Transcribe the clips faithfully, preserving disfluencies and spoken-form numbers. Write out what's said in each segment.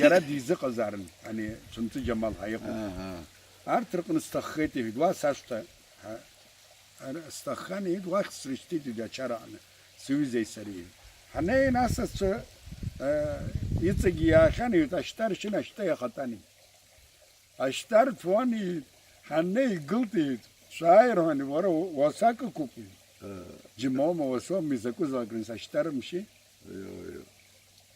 Иара дизыҟазаарын, ани Цәынҵы Џьамал ҳәа иҟоу. Аҳа. Арҭ рҟны сҭаххеит, иҳәеит, уа сашҭа, ҳа, ара сҭаххан, иҳәеит, уахь срышьҭит, иҳәеит, ачара аҟны, сыҩызеи сареи. Ҳаннеи, нас асцәа, э, иҵегь иаахьан, иҳәеит, ашьтәа ршьын, ашьтәа иахатәан, иҳәеит. Ашьтәа рҭуан, иҳәеит, ҳаннеи, игылт, иҳәеит, шәааи рҳәан, уара уасак ықәуп, иҳәеит. Џьмоума, уасоума, изакәызаалак рынс ашьтәа рымшьи?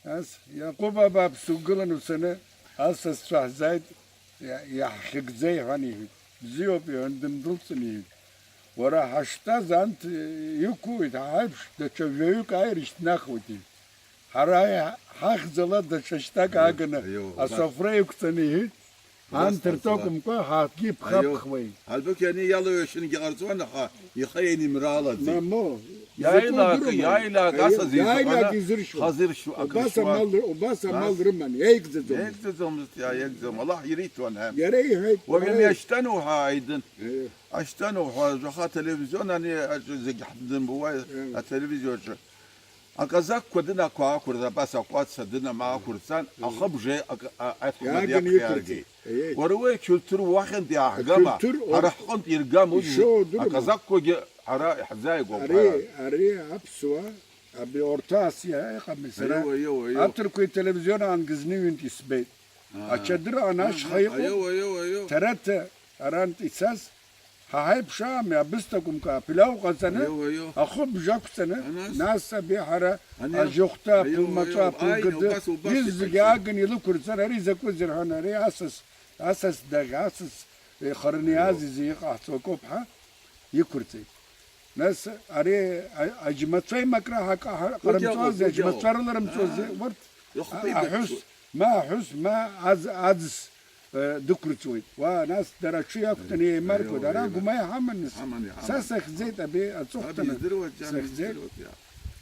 Ас, Иаҟәыба бааԥс угылан уцаны, асасцәа ҳзааит, иа-, иаҳхьыгӡа, иҳәан, иҳәеит. Бзиоуп, иҳәан, дындәылҵын, иҳәеит. Уара ҳаштәаз анҭ иқәуеит, ҳа ҳаиԥш даҽа жәаҩык ааир ишьҭнахуеит, иҳәеит. Ҳара иаҳ-, ҳахьӡала даҽа шьтәак ааганы аио, убас. Асофра иқәҵаны, иҳәеит. Убас Анҭ ҟарҵала. Ртәы акәымкәа, ҳарҭгьы Аио. Иԥхаԥхуеит. Ҳарбықь ани иалаҩашьангьы ҟарҵуан, аха ихы еинимраалаӡеит. Мамоу, Иааилак, закәу дырма? иааилак, Аио, асас иааилак изакәны изыршьуа. Хазыршьу, Убас акрышьуа. Амал, убас амал Нас? Рыман, еигӡаӡомызт. Еигӡаӡомызт, иааигӡом. Аллаҳ ириҭон, ҳәа. Иара иҳәеит, Уажәы уара ашьтәа ануҳәа, Аидын. Аио. Ашьтәа ануҳәа, жәаха ателевизион ани аҿы зегь ҳдымбуа, Аио. Ателевизион аҿы. Аказакқәа дынақәа аақәырҵан, абас акәац адынама аақәырҵан, ахыбжа акы, а, аҭхәма Иааган диаԥхьа иқәырҵеит. Иаргеит. Еи. Уара уи ақьултур уахьынтә иааҳгама? Ақьултур Ҳара уахь ҳҟынтә иргам уи ишоу удыруама? Аказакқәагьы ҳара иҳзааигәоуп Ари, ҳара. Ари аԥсуа, абри Орҭас иа-, иҟами сара. Аио, аио, аио. Аҭырқәа ителевизион аангызны ҩынтә исбеит. Аа. Ачадыр анашьха Аҳа, иҟоуп. Аио, аио, аио. Ҭараҭа арантә ицаз, Ҳа ҳаиԥш аами, абысҭа кәымка аԥиляу ҟаҵаны, Аио, аио. Ахыбжа ақәҵаны, Анас? Нас абеиҳара Ани? Ажьыхәҭа, Аио, аԥылмаҵәа, аио, аԥылгыды, аио, убас, убас изегьы иҟаиҵеит. Ааган илықәырҵан, ари изакәызеи рҳәан, ари асас, асас даӷь, асас, ихарны Аио. Иааз изы иҟаҳҵо акоуп ҳәа иқәырҵеит. Нас ари а-, аџьмацәа имакра ҳака-, ҳа-, Уигьы ҟарымҵози, ыҟоуп, уигьы аџьмацәа ыҟоуп. Рыларымҵози, Аа. урҭ Ихы а-, аҳәыс, иқәырҵоит. Ма аҳәыс, ма аӡ-, аӡыс, э, дықәырҵуеит. Уа, нас дара аҽы иақәтәаны Аио, еимаркуеит. Аио, Ара аио. Агәма иҳаман нас. Ҳаман, иҳаман. Са сахьӡеит, абри аҵыхәтәаны. Аб издыруа џьам сахьӡеит. Издыруа џьам.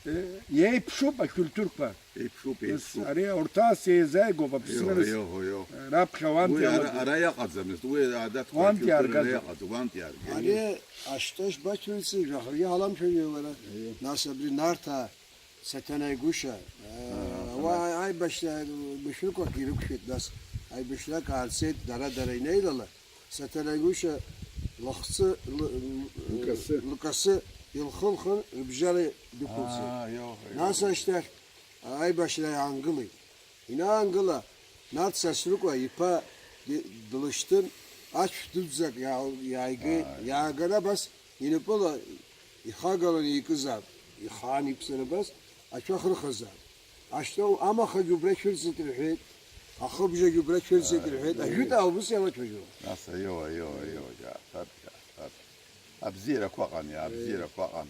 Э, иеиԥшуп акультурқәа. Еиԥшуп, Нас еиԥшуп. Ари урҭ ас еизааигәоуп Аԥсны Аио, нас. Аио, аио. Раԥхьа уанти Уи ара, амаӡа. Ара иаҟаӡамызт, уи адатқәа Уанти акультура аргазар. Иаҟаӡам, уанти аргеит. Ари ашьтәа шбацәырҵи, жәаха иҳаламшәаҩы уара. Аио. Нас абри Нарҭаа Саҭанеи Гәышьа, Аа, ауаа Саҭанеи. Аибашьра мышәырқәак ирықәшәеит, нас аибашьрак аарцеит, дара-дара инеилала, Саҭанеи Гәышьа лыхцы, лы-, лкасы. Лкасы илхылхын, рыбжьара дықәылҵеит. Аа, иоуҳәо, Нас иоуҳәо. Ашьҭахь аибашьра иаангылеит. Инаангыла, Нарҭ Сасрыҟәа иԥа ди-, длышьҭын, ацә дуӡӡак иаал-, иааигеит. Ааи. Иааганы абас инапыла ихагаланы икызаап, ихаан иқәҵаны абас ацәа хырхызаап. Ашьҭоу амахагьы убра шәырҵеит рҳәеит, ахыбжагьы убра шәырҵеит Ааи, рҳәеит, ааи. Ажәытә аалбыс иалацәажәон. Нас аиоу, аиоу, аиоу, џьаҳҭар, џьаҳҭар. Абзиарақәа ыҟан, иа, Ааи. Абзиарақәа ыҟан.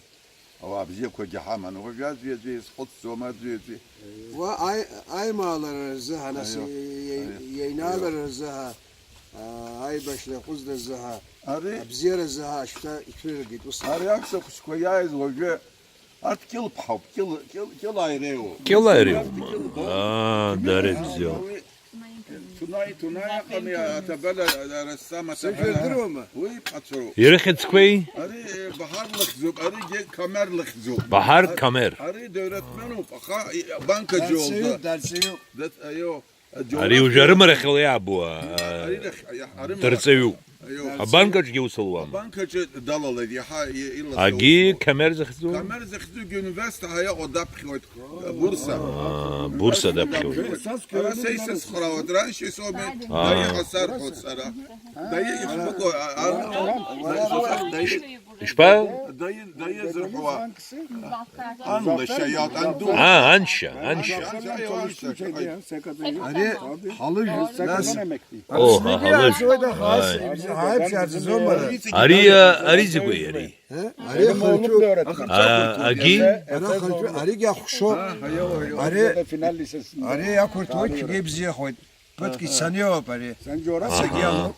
Ауаа бзиақәагьы ҳаман, уажәы аӡәи аӡәи изхәыцӡом, аӡәи аӡәи. Уа аи-, аимаалара рзыҳәа, нас Аио, иа-, иа-, аио, иа-, иаинаалара аио. Рзыҳәа, аа, аибашьра аҟәыҵра рзыҳәа, Ари абзиара рзыҳәа ашьҭа ицәырыргеит, ус. Ари аҳәса хәыҷқәа иааиз уажәы арҭ Кьылԥҳауп, Кьыл-, Кьыл-, Кьылаа иреиуоуп. Кьылаа иреиуоуп. Арҭ Кьыл-, Аа, Кьыл-, дареи бзиоу. Уи Ҭунаи, Ҭунаи аҟами, аҭабала, арасса маҭабала. Сышәдыруама? Уи ԥацәоуп. Ирыхьӡқәеи? Ари, э, Баҳар лыхьӡуп, аригьы Қамер лыхьӡуп. Баҳар Ар-, Қамер. Ари Даураҭманоуп, аха, и, банкаҿы Дарҵаҩуп, иолда. Дарҵаҩуп. Дат-, аио, Ари Џьоураҭ уажәы арымарахьала иаабо, а, Дарҵаҩуп. Ари рахь, ари рымарахь. Дарҵаҩуп. Аио. Абанкаҿгьы аус луам. Абанкаҿы далалеит, иаҳа и-, иласу Агьи усуп. Қамер захьӡу? Қамер захьӡугьы университет ҳәа иҟоу даԥхьоит, Бурса. Аа, Бурса даԥхьоит. Ара са исыцхраауеит, раньше соуми, Аҳа. Даиа ҳасарҳәоит сара. Даиа ишбыкәу, а, а, Ишԥа? Даиа, даиа зырҳәуа. Анлашьа иалт, анду. Аа, аншьа, аншьа. Ари ҳалыжә, нас. О, ҳалыжә. Ҳаиԥш иаҵаӡом ара. Ари, а, ари зегәи ари? Ари хынцәы. А, аги? Ара хынцәы, аригьы ахәшо. Ари, ари ақәырҭуеит, цәгьа ибзиахоит. Ԥыҭк ицаны иоуп ари. Аҳа. Ацәгьа алоуп.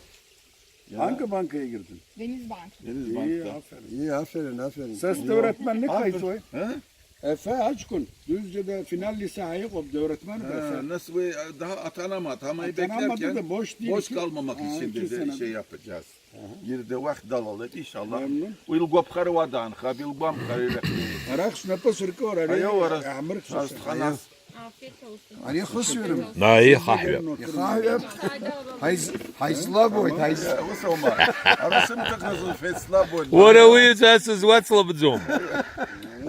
Банка, банка егьырҭын. Денис Банк. Денис Банк, Ии, да. Аферин. Ии, аферин, аферин. Са сдоураҭман ныҟаиҵои? Ҳа? Ефе аҷкәын, дузџьада финал лиса ҳаиҟоуп, Даураҭман, Аа, ефе. Нас уи, а, да, аҭанамат, ҳама Аҭанамат ибеклеркьан, да, Бошьти Бошька ики-, Алма Аа, Макисин ики деде сенат. Ишеи иаԥыџьаз. Аҳа. Ирдауахь далалеит, ишаллаҳ. Мемнун. Уи лгәаԥхара уа даанхап, илгәамԥхар ирахьнеит. Арахь снапы сыркур, ари Аио, ара, иаҳмырхьша. Ас ҭханас. Ари ахысҩарым. Наи хаҳәа. Ихаҳәап. Ҳаиз- Ҳаизлабуеит, ҳаиз- Ус аума? Ара сымҭахыз лфеит слабоит. Уара уи ҵасыз уацлабӡом.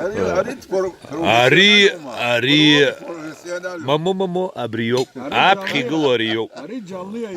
Ари ари тпор- Ари ари профессионально. Мамо мамо абри иоуп. Аԥхьа игылоу ари иоуп. Ари џьалиа.